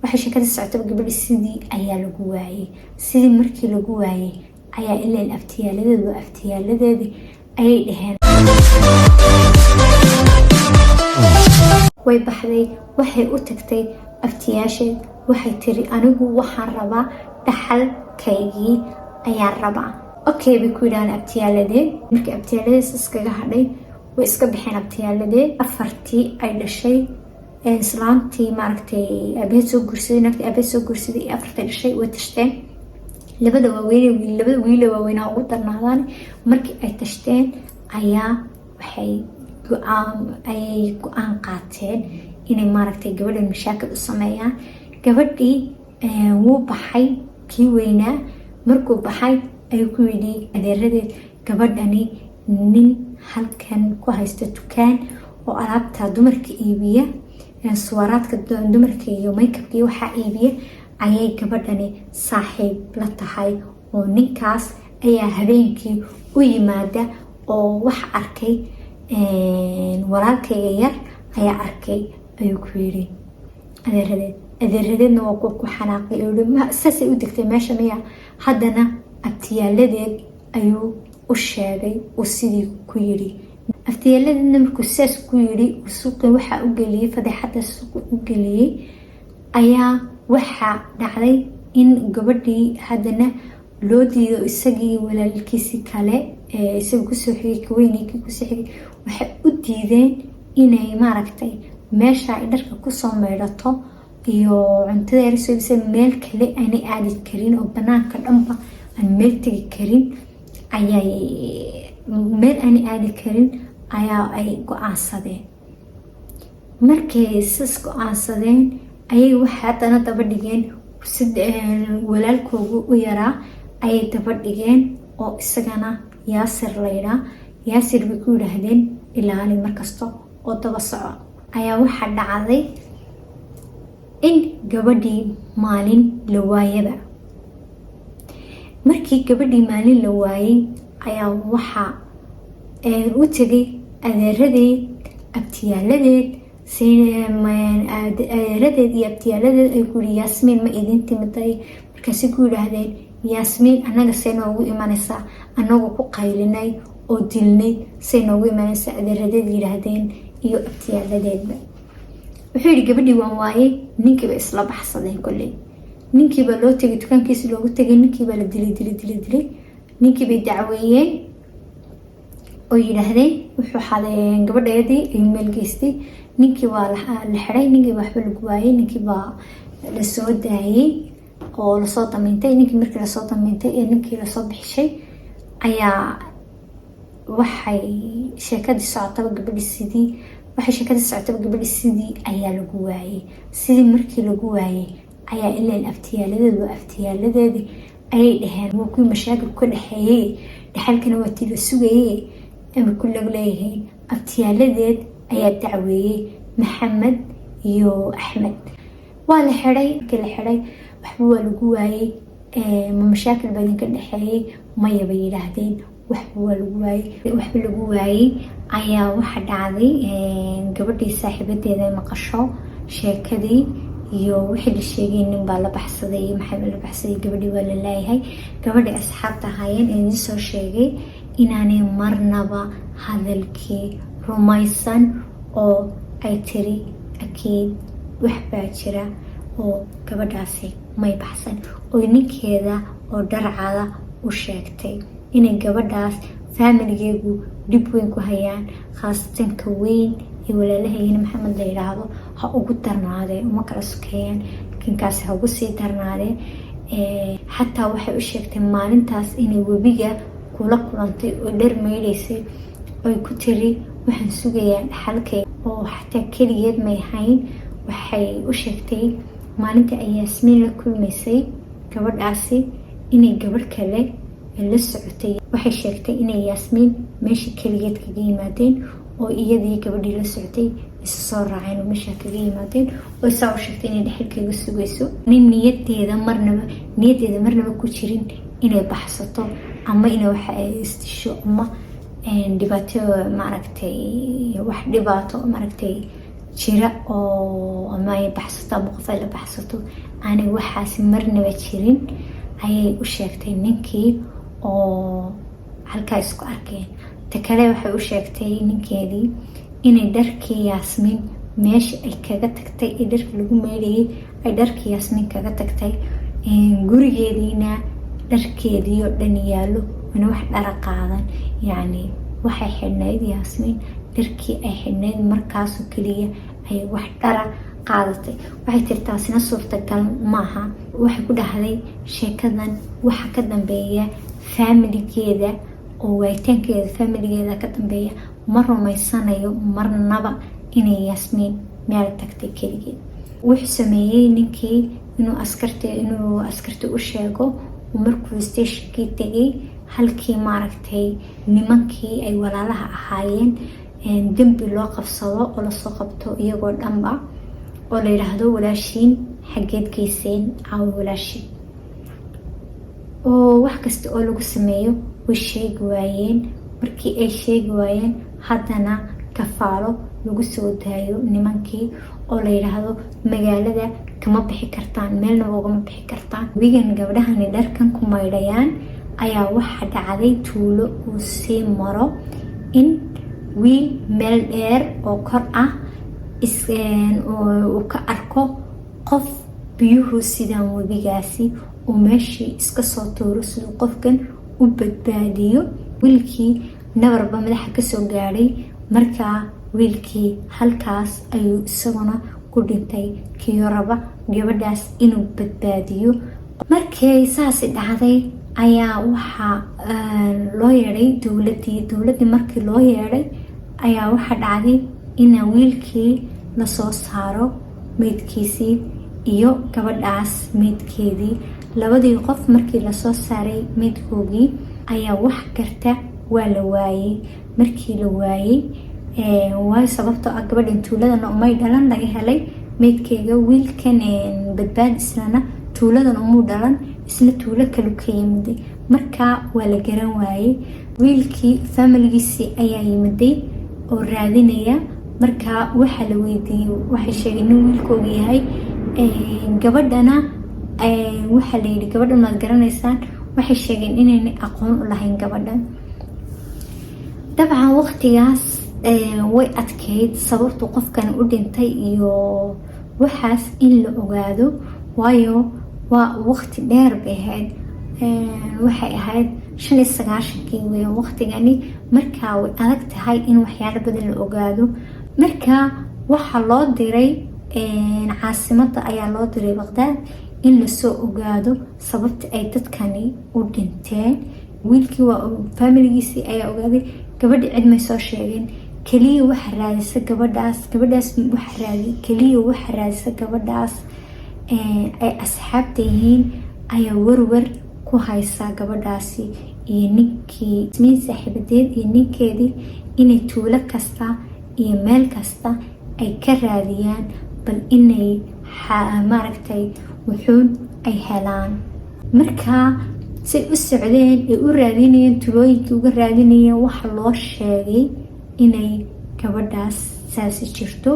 Waxay sheekadii socotaba, gabadhii sidii ayaa lagu waayey. Sidii markii lagu waayey ayaa ilaan abtiyaaladeed waa abtiyaaladeedii ayay dhaheen. Way baxday, waxay u tagtay abtiyaasheed. Waxay tiri, "Anigu waxaan rabaa dhaxalkaygii ayaan rabaa." "Okay," bay ku yidhahaan abtiyaaladeed. Markii abtiyaaladeed iskaga hadhay, way iska baxeen abtiyaaladeed. Afartii ay dhashay islaantii, maaragtay, aabaheed soo guursaday, naagtii aabaheed soo guursaday iyo afartii dhashay way tashteen. Labada waaweyn, labada wiile waaweynaa ugu darnaadaan. Markii ay tashteen ayaa waxay go-aan ayay go-aan qaateen inay, maaragtay, gabadhan mashaakil u sameeyaan. Gabadhii wuu baxay kii weynaa. Markuu baxay ayuu ku yidhi adeeradeed, "Gabadhani nin halkan ku haysta dukaan oo alaabta dumarka iibiya, suwaraadka dumarka iyo makeupka iyo waxaa iibiya, ayay gabadhani saaxiib la tahay, oo ninkaas ayaa habeenkii u yimaada oo wax arkay, walaalkayga yar ayaa arkay," ayuu ku yidhi adeeradeed. Adeeradeedna waa kuwa ku xanaaqay oo yidhi, "Saasay u degtay meesha miya?" Haddana abtiyaaladeed ayuu u sheegay uu sidii ku yidhi. Abtiyaaladeedna markuu saas ku yidhi, suuqi waxaa u geliyey, fadeexadda suuqi u geliyey, ayaa waxaa dhacday in gabadhii haddana loo diido. Isagii walaalkiisii kale, isaga kusoo xigay, kaweynay, kii kusoo xigay, waxay u diideen inay, maaragtay, meesha ay dharka kusoo maydhato iyo cuntada yar soo iibisa meel kale aanay aadi karin, oo banaanka dhanba aan meel tegi karin, ayay meel aanay aadi karin ayaa ay go-aansadeen. Markay sas go-aansadeen ayay waxay haddana daba dhigeen walaalkoogu u yaraa ayay daba dhigeen, oo isagana Yaasir laydhaa. Yaasir bay ku yidhaahdeen, "Ilaali markasta oo daba soco." Ayaa waxaa dhacday in gabadhii maalin la waayaba. Markii gabadhii maalin la waayay ayaa waxaa u tegay adeeradeed, abtiyaaladeed. Adeeradeed iyo abtiyaaladeed ay ku yidhi, "Yaasmiin ma idin timiday?" Markaasay ku yidhaahdeen, "Yaasmiin annaga say noogu imanaysaa? Annagu ku qaylinay oo dilnay, say noogu imanaysaa?" Adeeradeed yidhaahdeen iyo abtiyaaladeedba. Wuxuu yidhi, "Gabadhii waan waayay." Ninkiiba isla baxsadeen. Kolley ninkiibaa loo tegay, dukaankiisi loogu tegay. Ninkiibaa la dilay, dilay, dilay, dilay. Ninkiibay dacweeyeen oo yidhaahdeen wuxuu xaday gabadheedii, ayuu meel geystay. Ninkii waa la xiday, ninkii waxba lagu waayay, ninkii baa lasoo daayay oo lasoo damiintay. Ninkii markii lasoo damiintay ee ninkii lasoo bixishay ayaa waxay sheekadii socotaba, gabadhi sidii waxay sheekadii socotaba, gabadhi sidii ayaa lagu waayay. Sidii markii lagu waayay ayaa ilaan abtiyaaladeed waa abtiyaaladeedii ayay dhaheen, waa kuwii mashaakil ka dhexeeyey, dhaxalkana waa tii la sugayey ama ku lag leeyihiin. Abtiyaaladeed ayaa dacweeyey Maxamed iyo Axmed. Waa la xiday. Markii la xiday waxba waa lagu waayey. "Ma mashaakil baa idinka dhexeeyey?" "Maya," bay yidhaahdeen. Waxba waa lagu waayey. Waxba lagu waayey ayaa waxa dhacday gabadhii saaxiibadeeda maqasho sheekadii iyo wixii la sheegay, nin baa la baxsaday, maxay la baxsaday, gabadhii waa la laayahay. Gabadhii asxaabta ahaayeen ee idin soo sheegay inaanay marnaba hadalkii rumaysan, oo ay tiri, "Akiid wax baa jira oo gabadhaasi may baxsan," oo ninkeeda oo dharcada u sheegtay inay gabadhaas faamiligeegu dhib weyn ku hayaan, khaasatan ka weyn ee walaalahayana Maxamed la yidhaahdo ha ugu darnaadee, uma kala sokeeyaan, laakiin ha ugu sii darnaadee. Xataa waxay u sheegtay maalintaas inay webiga kula kulantay oo dhar maydhaysay, oy ku tiri, "Waxaan sugayaa dhaxalkay," oo xataa keligeed may ahayn. Waxay u sheegtay maalinta ay Yaasmiin la kulmaysay gabadhaasi inay gabadh kale la socotay. Waxay sheegtay inay Yaasmiin meesha keligeed kaga yimaadeen, oo iyadii gabadhii la socotay isu soo raaceen oo meesha kaga yimaadeen, oo isaa u sheegtay inay dhexalkeega sugayso. Nin niyadeeda marnaba ku jirin inay baxsato ama inay waxa ay isdisho ama dhibaato, maaragtay, wax dhibaato, maaragtay. Jira oo ama ay baxsato ama qof ay la baxsato, aanay waxaasi marnaba jirin ayay u sheegtay ninkii oo halkaa isku arkeen. Ta kale, waxay u sheegtay ninkeedii inay dharkii Yaasmiin meesha ay kaga tagtay ee dharka lagu meydhayay ay dharkii Yaasmiin kaga tagtay, gurigeediina dharkeedii oo dhan yaallo, wana wax dhara qaadan. Yacni waxay xidhnayd Yaasmiin, dharkii ay xidhnayd markaasoo keliya ay wax dhara qaadatay. Waxay tiri taasina suurtagal maaha. Waxay ku dhahday sheekadan waxa ka dambeeya faamiligeeda oo waayitaankeeda faamiligeeda ka dambeeya. Ma rumaysanayo marnaba inay Yaasmiin meel tagtay keligeed. Wuxuu sameeyey ninkii inuu askarti u sheego. Markuu stationkii tegay, halkii maaragtay nimankii ay walaalaha ahaayeen dembi loo qabsado oo lasoo qabto iyagoo dhanba oo la yidhaahdo, "Walaashiin xaggeed geyseen? Caawi walaashiin?" oo wax kasta oo lagu sameeyo way sheegi waayeen. Markii ay sheegi waayeen, haddana kafaalo lagu soo daayo nimankii oo la yidhaahdo, "Magaalada kama bixi kartaan, meelnaba ugama bixi kartaan." Wigan gabdhahani dharkan ku maydhayaan ayaa waxa dhacday tuulo uu sii maro in wiil meel dheer oo kor ah uu ka arko qof biyuhu sidaan webigaasi, uu meeshii iska soo tuuro siduu qofkan u badbaadiyo. Wiilkii nabarba madaxa kasoo gaadhay. Markaa wiilkii halkaas ayuu isaguna ku dhintay, kiyo raba gabadhaas inuu badbaadiyo. Markay saasi dhacday ayaa waxaa loo yeedhay dowladii. Dowladii markii loo yeedhay ayaa waxaa dhacday ina wiilkii lasoo saaro meydkiisii iyo gabadhaas meydkeedii. Labadii qof markii lasoo saaray meydkoogii ayaa wax garta waa la waayey. Markii la waayey, waayo sababtoo ah gabadhan tuuladana umay dhalan laga helay meydkeega, wiilkan badbaad islana tuuladan umuu dhalan, isna tuulo kalu ka yimiday. Markaa waa la garan waayey. Wiilkii faamiligiisii ayaa yimiday oo raadinaya. Markaa waxaa la weydiiyey, waxay sheegeen in wiilkooga yahay. Gabadhana waxaa la yidhi, "Gabadhan maad garanaysaan?" Waxay sheegeen inaynay aqoon u lahayn gabadhan. Dabcan waqtigaas way adkeyd sababtu qofkan u dhintay iyo waxaas in la ogaado, waayo waa waqti dheer bay ahayd. Waxay ahayd 95-kii wey waqtigani. Markaa way adag tahay in waxyaalo badan la ogaado. Marka waxaa loo diray caasimada, ayaa loo diray Baqdaad, in lasoo ogaado sababta ay dadkani u dhinteen. Wiilkii waa faamiligiisii ayaa ogaaday, gabadhi cid may soo sheegeen. Keliya waxa raadisa gabadhaas, gabadhaas waxa raadi, keliya waxa raadisa gabadhaas ay asxaabta yihiin ayaa warwar ku haysaa gabadhaasi iyo ninkii Yasmiin saaxiibadeed iyo ninkeedii, inay tuulo kasta iyo meel kasta ay ka raadiyaan bal inay maaragtay wuxuun ay helaan. Markaa say u socdeen ay u raadinayeen, tulooyinkii uga raadinayeen, waxa loo sheegay inay gabadhaas saasi jirto.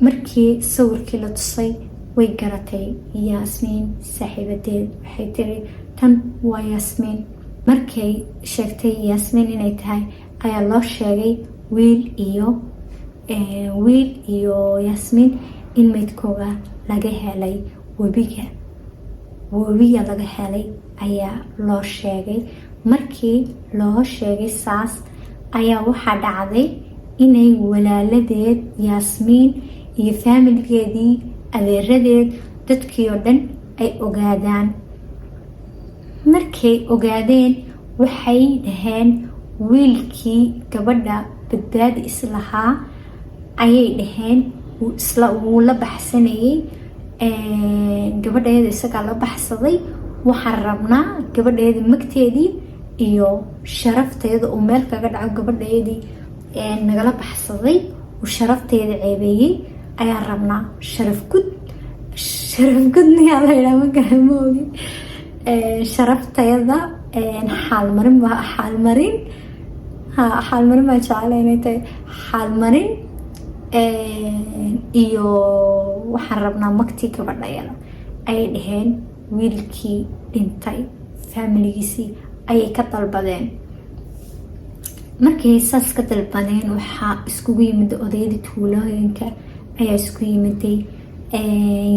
Markii sawirkii la tusay way garatay Yaasmiin saaxiibadeed. Waxay tiri, "Tan waa Yaasmiin." Markay sheegtay Yaasmiin inay tahay ayaa loo sheegay wiil iyo Yaasmiin in meydkooga laga helay webiga. Webiga laga helay ayaa loo sheegay. Markii loo sheegay saas ayaa waxaa dhacday inay walaaladeed Yaasmiin iyo faamiligeedii, adeeradeed, dadkii oo dhan ay ogaadaan. Markay ogaadeen waxay dhaheen, wiilkii gabadha badbaadi islahaa ayay dhaheen wuu la baxsanayay gabadheeda, isagaa la baxsaday. Waxaan rabnaa gabadheeda magteedii iyo sharafteeda uu meel kaga dhaco. Gabadheedii nagala baxsaday, uu sharafteeda ceebeeyey ayaan rabnaa. Sharaf gud, sharaf gudniyaa la yidhaha, ma ma ogi. Sharaftayada xaalmarin baa, xaalmarin, ha, xaalmarin baa jecla inay tahay xaalmarin. Iyo waxaan rabnaa magtii gabadhayada, ayay dhaheen. Wiilkii dhintay faamiligiisii ayay ka dalbadeen. Markay saas ka dalbadeen, waxaa iskugu yimid odayadii tuulooyinka ayaa isku yimiday.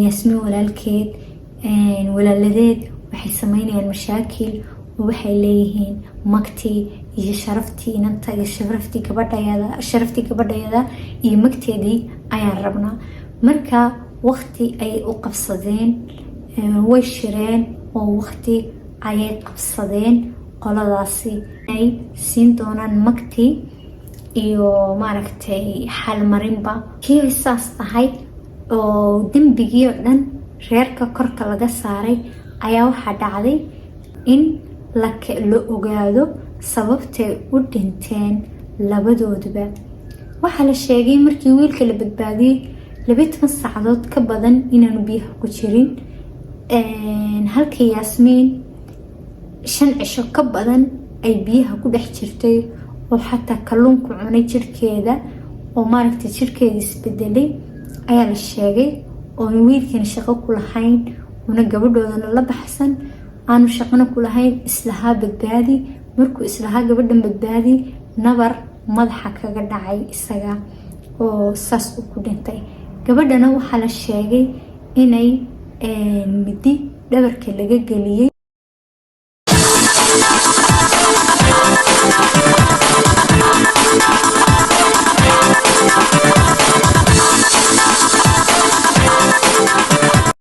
Yaasmiin walaalkeed, walaaladeed waxay sameynayaan mashaakil oo waxay leeyihiin magtii iyo sharaftii inanta iyo sharaftii gabadhayada, sharaftii gabadhayada iyo magteedii ayaan rabnaa. Marka waqti ayay u qabsadeen, way shireen oo waqti ayay qabsadeen qoladaasi ay siin doonaan magtii iyo maaragtay xalmarinba. Kii saas tahay oo dembigii oo dhan reerka korka laga saaray ayaa waxaa dhacday in la ogaado sababtay u dhinteen labadooduba. Waxaa la sheegay markii wiilka la badbaadiyey 12 saacadood ka badan inaanu biyaha ku jirin, halka Yaasmiin 5 cisho ka badan ay biyaha ku dhex jirtay, oo xataa kalluunku cunay jirkeeda oo maaragtay jirkeeda isbedelay ayaa la sheegay, oon wiilkiina shaqo ku lahayn, una gabadhoodana la baxsan, aanu shaqona ku lahayn. Islahaa badbaadi, markuu islahaa gabadhan badbaadi, nabar madaxa kaga dhacay isaga oo saas uu ku dhintay. Gabadhana waxaa la sheegay inay midi dhabarka laga geliyey.